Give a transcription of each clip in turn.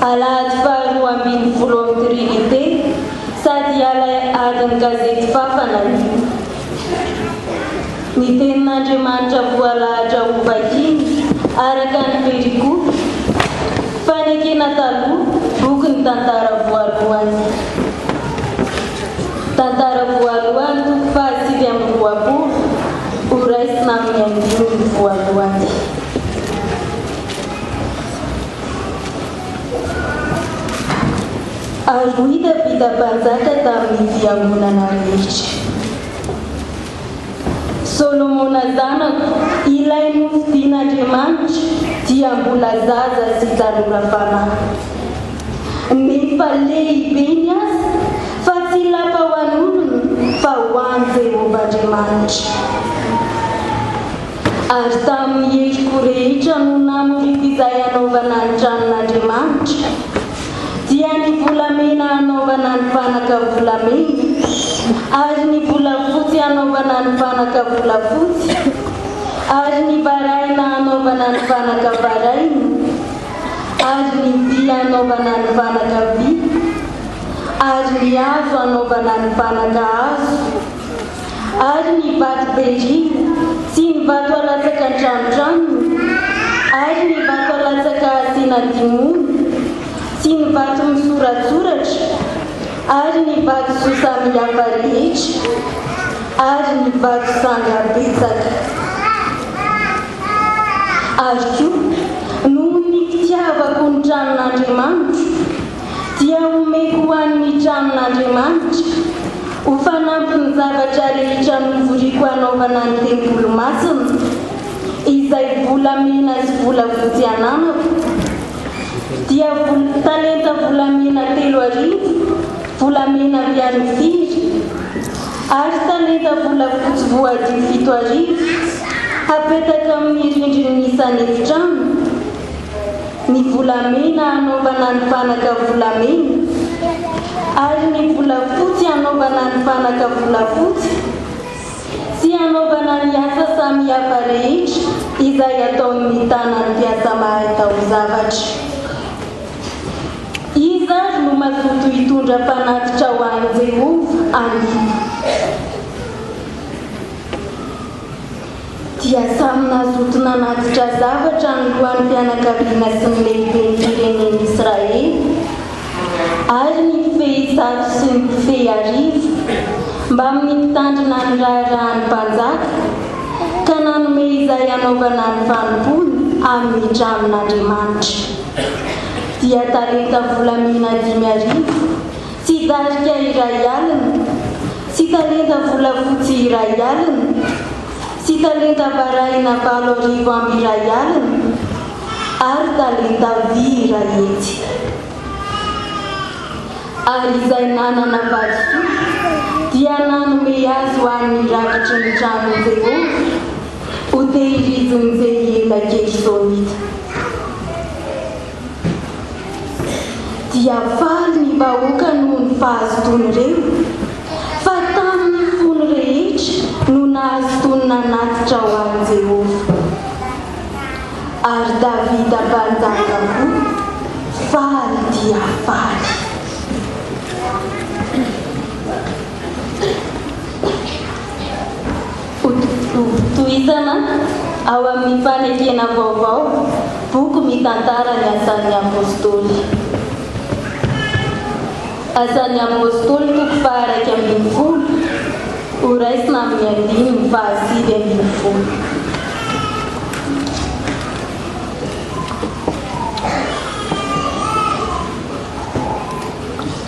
Alahady faha 12 amin'ny Trinite sady alahadin'ny gazety Fafana io. Ny tenin'Andriamanitra voalahatra hovakina araka ny perikopa, Fanekena Taloha, bokin'ny Tantara voalohany. Tantara voalohany toko faha 29, horaisina amin'ny andininy voalohany. Ary hoy Davida mpanjaka tamin'ny fiangonana rehetra, Solomona zanako, ilay nofidin'Andriamanitra, dia mbola zaza sy tanora fanahy. Nefa lehibe ny asa, fa tsy lapa ho an'olona, fa ho an'i Jehovah Andriamanitra. Ary tamin'ny heriko rehetra no namoriako izay hanaovana ny tranon'Andriamanitra, dia ny volamena hanaovana ny fanaka volamena, ary ny volafotsy hanaovana ny fanaka volafotsy, ary ny varahina hanaovana ny fanaka varahina, ary ny vy hanaovana ny fanaka vy, ary ny hazo hanaovana ny fanaka hazo. Ary ny vato berila, sy ny vato alatsaka an-tranotranony, ary ny vato alatsaka asiana dimony, sy ny vato misoratsoratra, ary ny vatosoa samihafa rehetra, ary ny vato sanga betsaka. Ary koa, noho ny fitiavako ny tranon'Andriamanitro, dia homeko ho an'ny tranon'Andriamanitra, ho fanampin'ny zavatra rehetra novoriko hanaovana ny tempoly masina, izay volamena sy volafotsy ananako, dia talenta volamena 3000, volamena avy any Ofira, ary talenta volafotsy voadio 7000, hapetaka amin'ny rindrin'ny isan'efitrano. Ny volamena hanaovana ny fanaka volamena, ary ny volafotsy hanaovana ny fanaka volafotsy, sy hanaovana ny asa samihafa rehetra izay ataon'ny tanan'ny mpiasa mahay taozavatra. Iza ary no mazoto hitondra fanatitra ho an'i Jehovah anio? Dia samy nazoto nanatitra zavatra ny lohan'ny fianakaviana sy ny lehiben'ny firenen'Israely, ary ny mpifehy zato sy ny mpifehy arivo, mbamin'ny mpitandrina ny raharahan'ny mpanjaka, ka nanome izay hanaovana ny fanompoana amin'ny tranon'Andriamanitra. Dia talenta volamena 5000 sy darika 1000 sy talenta volafotsy 1000 sy talenta varahina 1088 ary talenta vy 100. Ary izay nanana valisoa dia nanome azy ho an'ny rakitry ny tranon'i Jehovah, hotehirizin'i Jehiela Gersonita. Dia faly ny vahoaka noho ny fahazotoan'ireo, fa tamin'ny fony rehetra no nahazotoany nanatitra ho an'i Jehovah. Ary Davida mpanjaka koa faly dia faly. Hotohizana ao amin'ny Fanekena Vaovao, boky mitantara ny Asan'ny Apostoly. Asan'ny Apostoly toko faha-11, horaisina amin'ny andininy faha-19.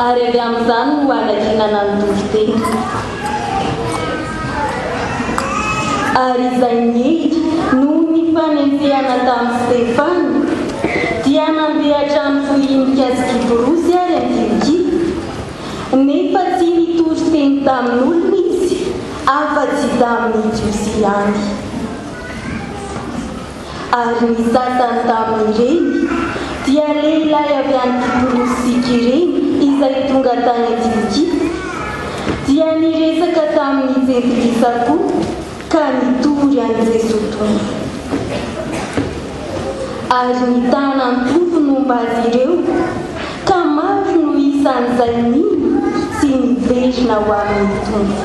Ary avy amin'izany no hanaginana ny toriteny. Ary izay niery noho ny fanenjehana tamin'i Stefana, dia nandeha hatrany Foinika sy Kyprosy ary Antiokia, nefa tsy nitory teny tamin'olona izy, afa-tsy tamin'ny Jiosy ihany. Ary ny sasany tamin'ireny dia lehilahy avy any Kyprosy sy Kyreny izay tonga tany Antiokia, dia niresaka tamin'ny Jentilisa koa ka nitory an'i Jesoa Tompo. Ary ny tanan'ny Tompo nomba azy ireo, ka maro no isan'izay nino sy niverina ho amin'ny Tompo.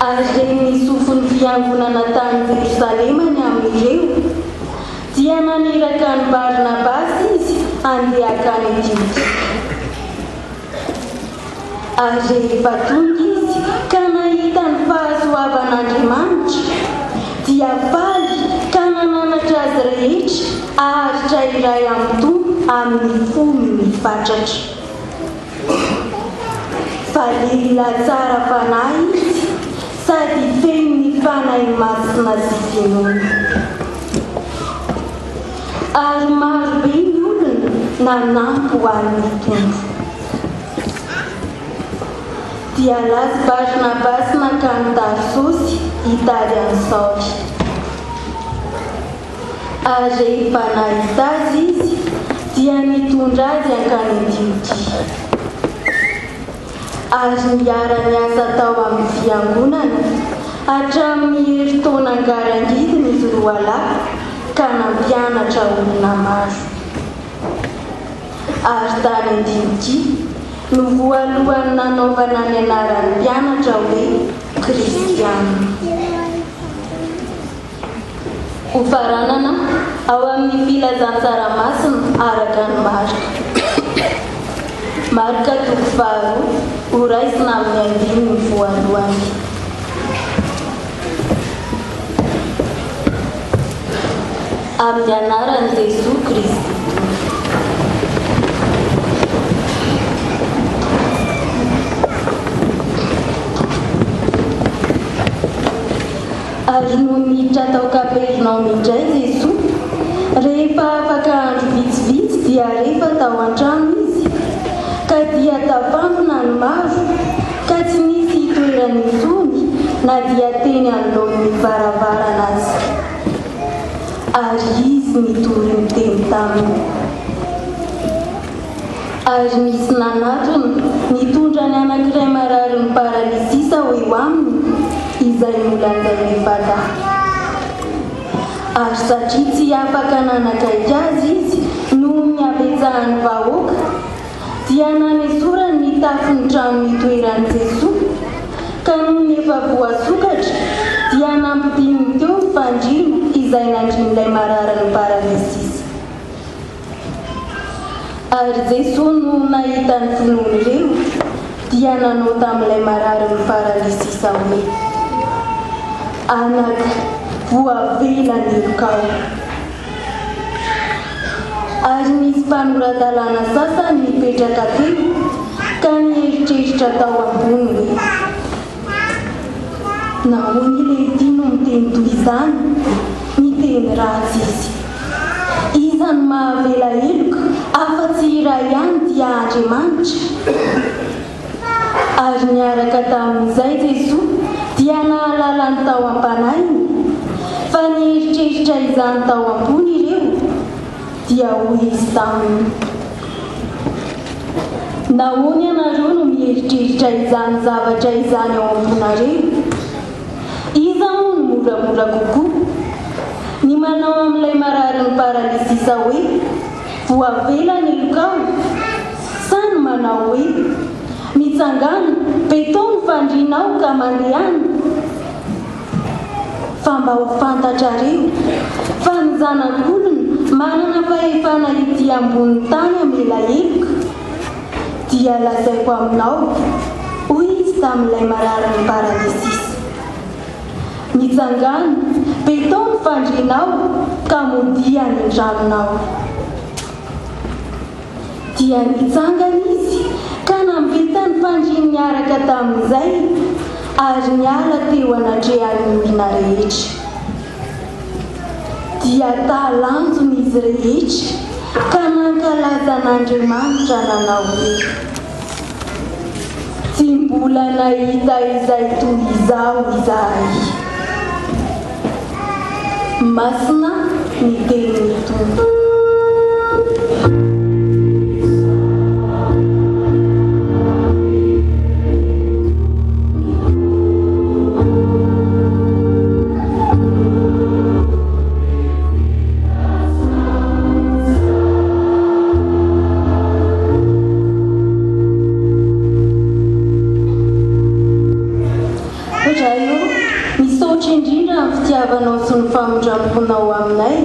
Ary ren'ny sofin'ny fiangonana tany Jerosalema ny amin'ireo, dia naniraka an'i Barnabasy izy handeha hankany Antiokia. Ary rehefa tonga izy ka nahita ny fahasoavan'Andriamanitra, dia faly ka nananatra azy rehetra haharitra iray amin'ny Tompo amin'ny fo mifatratra. Fa lehilahy tsara fanahy izy sady feno ny Fanahy Masina sy finoana. Ary maro be ny olona nanampy ho an'ny Tompo. Dia lasa Barnabasy nankany Tarsosy hitady an'i Saoly. Ary rehefa nahita azy izy, dia nitondra azy hankany Antiokia. Ary niara-niasa tao amin'ny fiangonana hatramin'ny herintaona ngarangidina izy roalahy ka nampianatra olona maro. Ary tany Antiokia no voalohany nanaovana ny anaran'ny mpianatra hoe Kristiana. Hofaranana ao amin'ny Filazantsara Masina araka an'i Marka. Marka toko faharoa, horaisina amin'ny andininy voalohany. Amin'ny anaran'i Jesoa Kristy Tompo. Ary nony niditra tao Kapernaomy indray Jesoa, rehefa afaka andro vitsivitsy dia refa tao an-trano Izy, ka dia tafangona ny maro, ka tsy nisy hitoerany intsony na dia teny anoloan'ny varavarana aza. Ary Izy nitory ny teny taminy. Ary nisy nanatona, nitondra ny anankiray mararin'ny paralysisa ho eo aminy, izay nolanjain'ny fanahy. Ary satria tsy afaka nanakaiky azy izy noho ny habetsahan'ny vahoaka, dia nanesorany ny tafon'ny trano nitoeran'i Jesoa, ka nony efa voasokatra, dia nampidininy teo ny fandriana izay nandrian'ilay mararin'ny paralysisa. Ary Jesoa nony nahita ny finoan'ireo, dia nanao tamin'ilay mararin'ny paralysisa hoe, Anaka, voavela ny helokao. Ary nisy mpanora-dalàna sasany nipetraka teo ka nieritreritra tao am-pony hoe, Nahoana ilehity no miteny toy izany? Miteny ratsy izy. Iza no mahavela heloka afa-tsy iray ihany dia Andriamanitra? Ary niaraka tamin'izay Jesoa dia nahalala ny tao am-panahiny, fa nieritreritra izany tao am-pony ireo, dia hoy Izy taminy, Nahoana ianareo no mieritreritra izany zavatra izany ao am-ponareo? Iza moa no moramora kokoa? Ny manao amin'ilay mararin'ny paralysisa hoe, Voavela ny helokao? Sa ny manao hoe, Mitsangàna, betao ny fandrianao ka mandehana? Fa mba ho fantatrareo fa ny Zanak'olona manana fahefana ety ambonin'ny tany hamela heloka, dia lazaiko aminao, hoy izy tamin'ilay mararin'ny paralysisa, Mitsangàna, betao ny fandrianao ka modia any an-tranonao. Dia nitsangana izy ka nampita ny fandriany niaraka tamin'izay ary niala teo anatrehan'ny olona rehetra. Dia talanjona izy rehetra ka nankalaza an'Andriamanitra nanao hoe, Tsy mbola nahita izay toy izao izahay. Masina ny tenin'ny Tompo. famindram-ponao aminay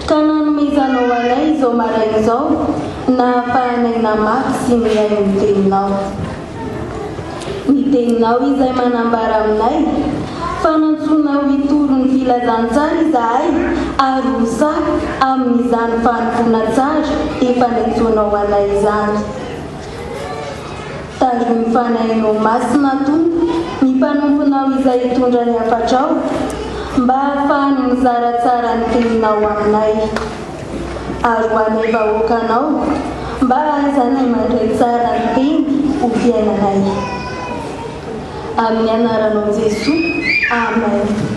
ka nanomezanao anay izao maraina izao nahafahanay namaky sy nihaino ny teninao. Ny teninao izay manambara aminay fa nantsoinao hitory ny filazantsara izahay ary ho sahy amin'izany fanompoana tsara efa niantsoanao anay izany. Tariho ny Fanahinao Masina, Tompo, ny mpanomponao izay hitondra ny hafatrao, mba hahafahany mizara tsara ny teninao aminay. Ary ho anay vahoakanao, mba hahaizanay mandray tsara ny teny ho fiainanay. Amin'ny anaranao Jesoa, Amen.